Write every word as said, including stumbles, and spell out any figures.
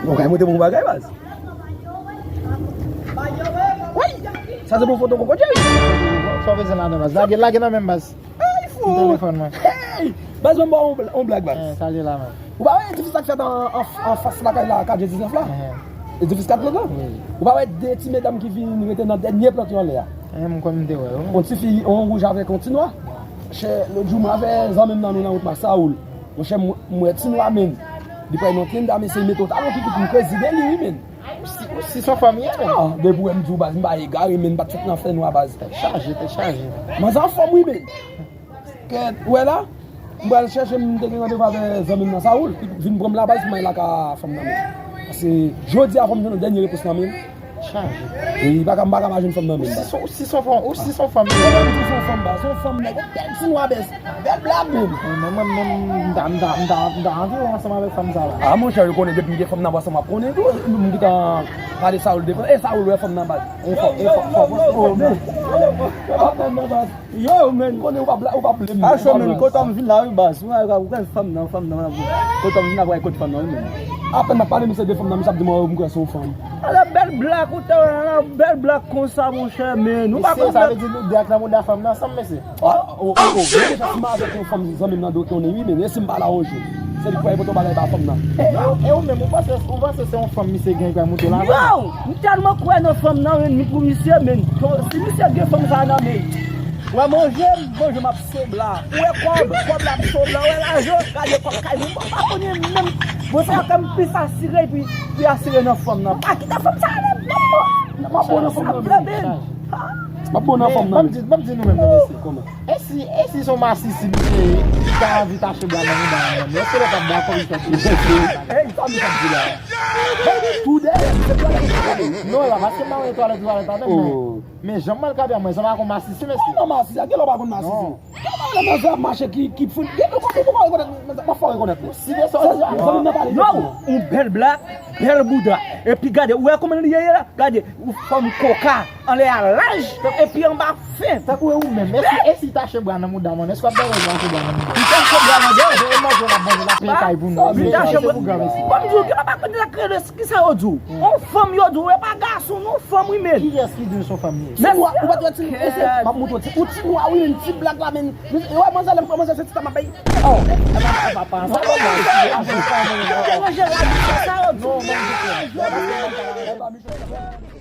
Ou kay montre m yon bagay, baz. Woy! Sa se pou foto kokodyèy. Sa w bezwen ladan, baz? Lage, lage nan men m, baz. Ay, fou! Telefòn mwen. Hey! Baz, mwen ba w yon bl- yon blag, baz. Eh, sa li la, man. Ou pa wè edifis la k fèt an, an, anfas lakay la, katye diznèf la? Eh. Edifis kat lòt la? Wi. Ou pa wè de ti medam ki vin rete nan dènye plant yo anlè a? Eh, m kwè m te wè yo. Yon ti fi, yon wouj avèk yon ti nwa. Chè, lòt jou, mwen avè zanmi m nan, nou nan wout Masaoul. Monchè, m, m wè ti nwa, men. Li pral nan tenda, men se mete yon talon ki kout m kwezi de li, wi, men. Si, si son fanm ye, men. Ah, depi w wè m di w, baz, m pa egare, men, m pa t fèt nan fè nwa, baz. Tèt chaje, tèt chaje. Manzè anfòm, wi, men. Kèt, ou wè la? M pral chèche, m te gen randevou avè zanmi m nan Saoul. Li vin pran m la, baz, pou m al lakay fanm nan, men. Paske jodi a, fò m jwenn yon dènye repons nan men l. Chaje. E li pa ka, m pa ka pa jwenn fanm nan men, baz. Si son, si son fanm, ou si son fanm. Mwen menm, si son fanm, baz, son fanm, nèg, yon bèl ti nwa, bèz. Bèl blag, menm. Mwen menm, menm, m ta, m ta, m ta, m ta anvi wè ansanm avèk fanm sa la. Ah, monchè, yo konnen depi m gen fanm nan bò sa, m ap konnen tou. M gentan pale Saoul devan. E Saoul wè fanm nan, baz. E fò, e fò, fò, fò, fò, fò, fò, fò, fò, fò, fò, fò, fò, fò, fò, fò, fò, fò, Yo, men. Konnen ou p ap, ou p ap blame. Acho, men, kote m vin la, wi, baz. Ou wè, ou wè fanm nan, fanm nan, kote m vin la, ou wè kote fanm nan, wi, men. Apèn m ap pale misye de fanm nan, misye ap di m, "Oh, m kwè se yon fanm." Ala bèl blag ou te wè, ala bèl blag konsa, monchè, men. Nou pa konn sa vle di nou de ak nan mouda fanm nan ansanm, mesye. Oh, oh, oh, oh. Mwen deja si m avèk yon fanm, zanmi m nan do konnen, wi, men. E si m pa la yon jou? Se li k pral pote yon bagay ba fanm nan. E, e, e ou menm, ou panse, ou panse se yon fanm misye gen ki pral moute lajan? Yo! M tèlman kwè nan fanm nan, men, ni pou misye, men. Si misye gen fanm sa nan men. Wè manje, manje m ap sobla. Ou wè kòb, kòb la ap sobla. Ou wè lajan, gade kòb kay mwen. M pa konnen menm. Bon, sa fè m plis asire, epi, epi asire nan fanm nan. Pa kite fanm sa ale, non. M ap bon nan fanm nan, men. M ap bon nan fanm nan. Ban m di, ban m di nou menm, non, mesye. Kòman? E si, e si se yon masisi misye ta anvi tache bwa nan mouda mwen, èske lè t ap dakò li fè tou? Ey, sa misye ap di la? Tou dèyè, se twalèt li fè. Non, la, paske m pa wè twalèt, twalèt la, men, men jan m al kabya mwen, sa pa kon masisi, mesye. Non, masisi, a gen lè w pa konn masisi. Non. Kòman lè manzè ap mache ki, ki fout, gen lè w pa rekonèt, m ap fè w rekonèt li. Si de sa w di a. Zanmi m nan pale de fanm nan. Yon bèl blag, bèl bouda. Epi gade, ou wè kòman li ye la? Gade, ou fanm koka. Anlè a laj, epi anba fen. Tankou e ou menm, e si, e si tache bwa nan mouda mwen, èske w ap bezwen tache bwa nan mouda? Li tache bwa nan mouda, e manje w ap manje, l ap peye kay pou nou. Li tache bwa. Ban m di w, gen pa pa konn sa k rele, kisa yo di w? On fanm yo di w, e pa gason, non, fanm wi, men. Kiyès ki di w se on fanm li ye? Ti nwa, ou pa t wè ti, e se, m ap montre w ti, ou ti nwa wi, men ti blag la, men, e wè manzè, lè m pran manzè, se ti tan m ap bay. Oh, e pa, e pa, pa sa. Yo deranje la, kisa yo di w? Non, non, non, non.